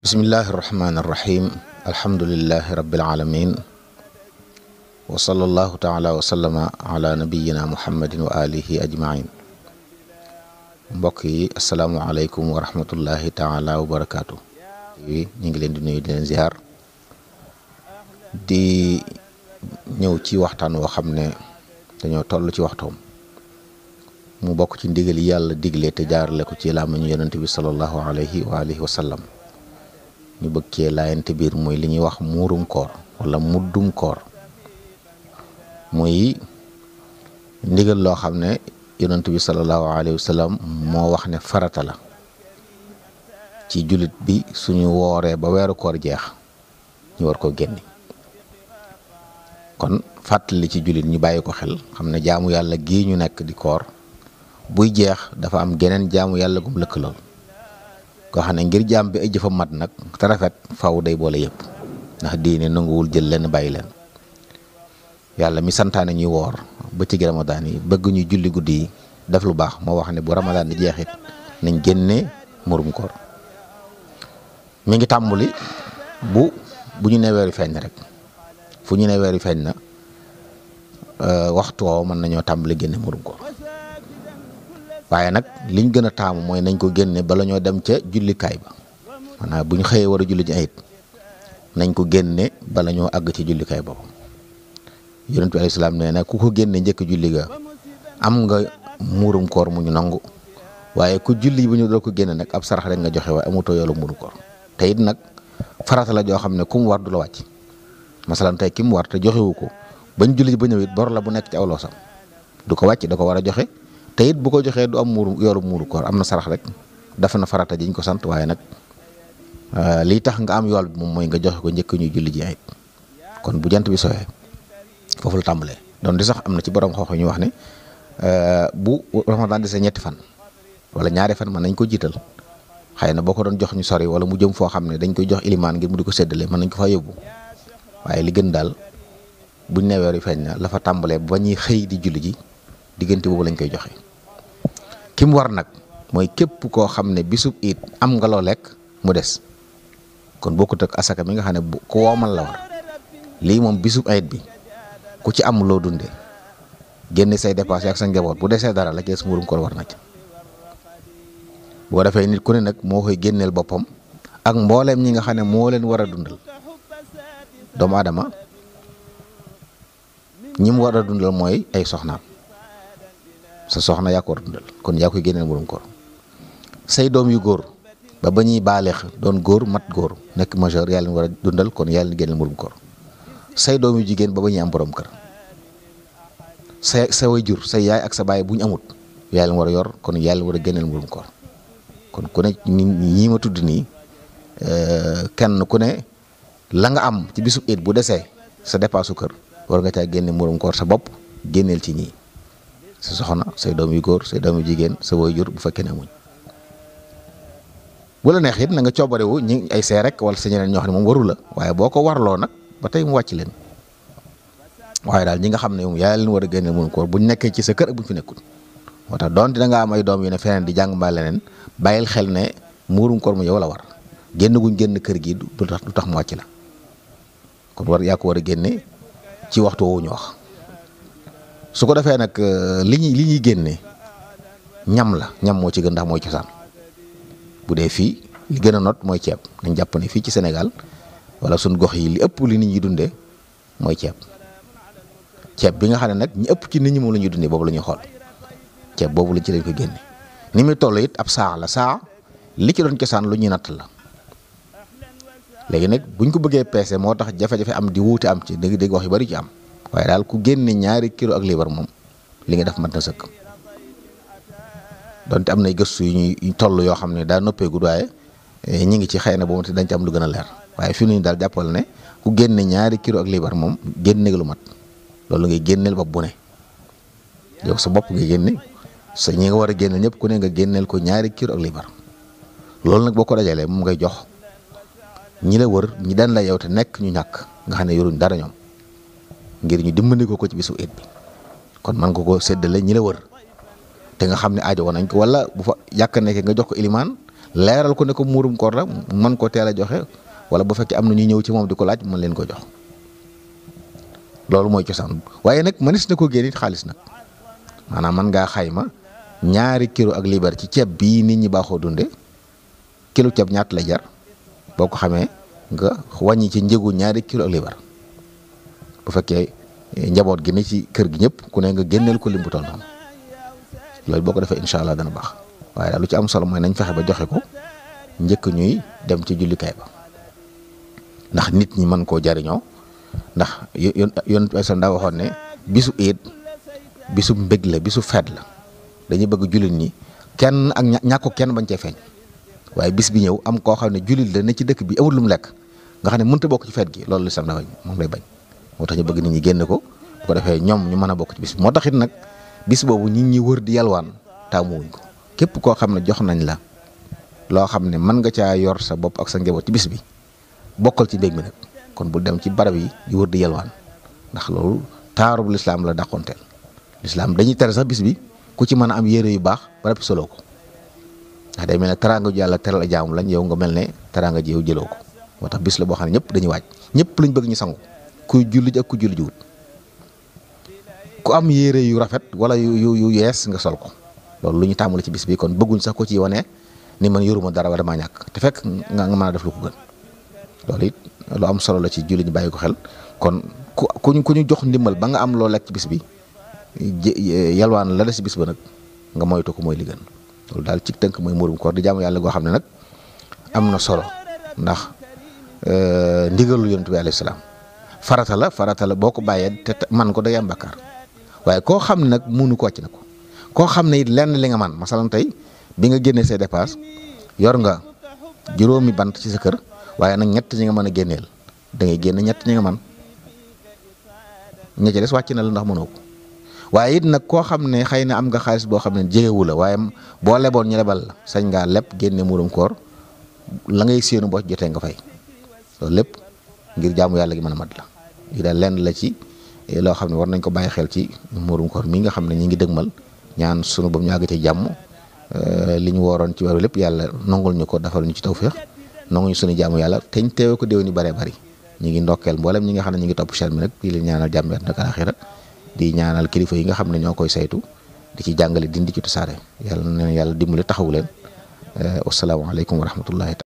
bismillahi irrahmani irrahim alhamdulilahi rabilalamin wa sallallahu taala wa sallama ala nabiyina muhammadin wa alihi ajmain mbokk yi asalaamualeykum wa rahmatullahi taala wa barakaatu ñu ngi leen di nuyu di leen ziar di ñëw ci waxtaan woo xam ne dañoo toll ci waxtoom mu bokk ci ndigal yi yàlla digle te jaarale ko ci làmmiñu yonent bi sallallahu alayhi wa alihi wa sallam ñu bëgg cee laayante biir mooy li ñuy wax muurum koor wala muddum koor muy ndigal loo xam ne yonent bi sallallahu alayhi wa sallam moo wax ne farata la ci jullit bi suñu wooree ba weeru koor jeex ñu war ko génne kon fàttali ci jullit ñu bàyyi ko xel xam ne jaamu yàlla gii ñu nekk di koor buy jeex dafa am geneen jaamu yàlla gum lëkkalool koo xam ne ngir jaam bi ay jëfam mat nag te rafet faw day boole yëpp ndax diine nanguwul jël leen bàyyi leen yàlla mi santaane ñuy woor bëccëgi ramadaan yi bëgg ñu julli guddi yi def lu baax moo wax ne bu ramadaan di jeexit nañ génne murum koor mi ngi tàmbuli bu ñu ne weeru feeñ na rek fu ñu ne weeru feeñ na waxtu woo mën nañoo tàmbali génne murum koor waaye nag liñ gën a taamu mooy nañ ko génne bala ñoo dem ca jullikaay ba maanaam bu ñu xëyee war a julli ji ayit nañ ko génne bala ñoo àgg ci jullikaay boobu yonent bi alayhi salaam nee na ku ko génne njëkk julli ga am nga muurum koor mu ñu nangu waaye ku julli bu ñu doo ko génne nag ab sarax rek nga joxe waaye amutoo yoolu muurum koor te it nag farata la joo xam ne ku mu war du la wàcc masalan tey ki mu war te joxewu ko bañ julli ba ñëw it bor la bu nekk ci aw loosam du ko wàcc da ko war a joxe te it bu ko joxee du am yoolu muuru koor am na sarax rek dafa na farata jiñ ko sant waaye nag lii tax nga am yool bi moom mooy nga joxe ko njëkk ñuy julli ji ayit kon bu jant bi sooyee foofu la tàmbalee doon di sax am na ci borom xoox ñu wax ne bu ramadan dese ñetti fan wala ñaari fan mën nañ ko jiital xëy na boo ko doon jox ñu sori wala mu jëm foo xam ne dañ koy jox ilimaan ngir mu di ko séddale mën nañ ko fa yóbbu waaye li gën daal buñ ne weer wi feeñ na la fa tàmbalee ba ñuy xëy di julli ji diggante boobu lañ koy joxe ki mu war nag mooy képp koo xam ne bisub it am nga loo lekk mu des kon bokkut ak asaka mi nga xam ne ku woomal la war lii moom bisub ayit bi ku ci am loo dunde génne say dépense ak sa njaboot bu desee dara la kees muurum koor war na ci boo defee nit ku ne nag moo koy génneel boppam ak mbooleem ñi nga xam ne moo leen war a dundal doomu aadama ñi mu war a dundal mooy ay soxnaam sa soxna yaa ko war a dundal kon yaa koy génneel murum koor say doom yu góor ba ñuy baaleex doon góor mat góor nekk majeur yaa leen war a dundal kon yaa leen génneel murum koor say doom yu jigéen ba ñuy am borom kër sa way jur say yaay ak sa baay bu ñu amut yaa leen war a yor kon yaa leen war a génneel murum koor kon ku ne ñii ma tudd nii kenn ku ne la nga am ci bisub it bu desee sa dépensu kër war nga caa génne murum koor sa bopp génneel ci ñii sa soxna say doom yu góor say doom yu jigéen sa waajur bu fekkee ne amuñ bu la neex it na nga coobarewu ñi ay see rek wala sa ñeneen ñoo xam ne moom waru la waaye boo ko warloo nag ba tey mu wàcc leen waaye daal ñi nga xam ne moom yaa leen war a génne murum koor buñ nekkee ci sa kër ak buñ fi nekkul moo tax doonte da nga am ay doom yu ne feneen di jàng mbaa leneen bàyyil xel ne murum koor mu yow la war génn guñ génn kër gi du tax mu wàcc la kon yaa ko war a génne ci waxtu woowu ñu wax su ko defee nag li ñuy génne ñam la ñam moo ci gën ndax mooy cosaan bu dee fii li gën a not mooy ceeb nañ jàpp ne fii ci Sénégal wala suñ gox yi li ëpp li nit ñi dundee mooy ceeb bi nga xam ne nag ñi ëpp ci nit ñi moom la ñuy dundee boobu la ñuy xool ceeb boobu lañ ci lañ ko génne ni muy toll it ab saa la saa li ci doon cosaan lu ñuy natt la léegi nag buñ ko bëggee peese moo tax jafe-jafe am di wuute am ci dégg wax yu bari ci am waaye daal ku génne 2 kilo ak liibar moom li nga def mat na sëkk donte am nay gëstu yu ñuy toll yoo xam ne daa noppeegul waaye ñi ngi ci xëy na boobu te dañ ci am lu gën a leer waaye fi mu ne daal jàppal ne ku génne 2 kilo ak liibar moom génne lu mat loolu ngay génneel bopp bu ne yow sa bopp nga génne sa ñi nga war a génneel ñëpp ku ne nga génneel ko 2 kilo ak liibar loolu nag boo ko dajalee moom ngay jox ñi la wër ñi daan la yow te nekk ñu ñàkk nga xam ne yoruñ dara ñoom ngir ñu dimbali ko ci bisu it bi kon man nga ko séddale ñi la wër te nga xam ne aajo woon nañ ko wala bu fa yàq nekkee nga jox ko ilimaan leeral ko ne ko muurum koor la mën koo teel a joxe wala bu fekkee am na ñuy ñëw ci moom di ko laaj mën leen ko jox loolu mooy cosaan. waaye nag mënees na ko génne it xaalis nag maanaam mën ngaa xayma 2 kilo ak liibar ci ceeb bii nit ñi baaxoo dunde kilo ceeb ñaata lay jar boo ko xamee nga wàññi ci njëgu 2 kilo ak liibar bu fekkee njaboot gi ne ci kër gi ñëpp ku ne nga génneel ko lim bu toll noonu loolu boo ko defee incha allah dana baax waaye daal lu ci am solo mooy nañ fexe ba joxe ko njëkk ñuy dem ci jullikaay ba ndax nit ñi mën koo jariñoo ndax yoon sa ndaa waxoon ne bisu iid bisu mbég la bisu feet la dañuy bëgg jullit ñi kenn ak ñàkk ko kenn bañ cee feeñ waaye bis bi ñëw am koo xam ne jullit la ne ci dëkk bi amul lu mu lekk nga xam ne mënta bokk ci feet gi loolu lislam dafa moom lay bañ moo tax ñu bëgg nit ñi génn ko bu ko defee ñoom ñu mën a bokk ci bis bi moo tax it nag bis boobu nit ñi wër di yalwaan taamuwuñ ko képp koo xam ne jox nañ la loo xam ne mën nga caa yor sa bopp ak sa njaboot ci bis bi bokkal ci mbég mi nag kon bul dem ci barab yi di wër di yalwaan ndax loolu taarub lislaam la dàqonteel lislaam dañuy tere sax bis bi ku ci mën a am yére yu baax ba noppi soloo ko ndax day mel ne teraanga ju yàlla teral a jaamu lañ yow nga mel ne teraanga ji yow jëloo ko moo tax bis la boo xam ne ñëpp dañuy waaj ñëpp lañ bëgg ñu sangu kuy julli ak ku julli jiwut ku am yére yu rafet wala yu yees nga sol ko loolu lu ñu tàmbali ci bis bi kon bëgguñ sax ko ci wane ni man yoruma dara wala maa ñàkk te fekk nga mën a def lu ko gën loolu it lu am solo la ci julli ñu bàyyi ko xel kon ku ñu jox ndimbal ba nga am loo lekk ci bis bi yalwaan la des ci bis ba nag nga moytu ko mooy li gën loolu daal ci tënk mooy muurum koor di jaamu yàlla goo xam ne nag am na solo ndax ndigalu yonent bi alayhi salaam farata la boo ko bàyyee te man ko day am bakkaar waaye koo xam ne nag munu ko wàcc na ko koo xam ne it lenn li nga man masalan tey bi nga génnee say dépasse yor nga juróomi bant ci sa kër waaye nag ñett ñi nga mën a génneel da ngay génn ñett ñi nga man ña ci des wàcc na la ndax mënoo ko waaye it nag koo xam ne xëy na am nga xaalis boo xam ne jegewu la waaye boo leboon ñu lebal la sañ ngaa leb génne muurum koor la ngay séenu boo jotee nga fay loolu lépp ngir jaamu yàlla gi mën a mat la lii daal lenn la ci loo xam ne war nañ ko bàyyi xel ci muurum koor mi nga xam ne ñi ngi dëgmal ñaan sunu ba mu ñu àgg ci jàmm li ñu wooroon ci weeru lépp yàlla nongul ñu ko defal ñu ci tawféex nangu ñu sunu jaamu yàlla te ñu teewe ko déwén yu bëree bëri ñu ngi ndokkeel mboolem ñi nga xam ne ñu ngi topp chaîne bi nag di leen ñaanal jàmm ak àllaaxira di ñaanal kilifa yi nga xam ne ñoo koy saytu di ci jàngale dindi ci tasaare yàlla na yàlla dimbali taxawu leen wasalaamaaleykum wa rahmatullahi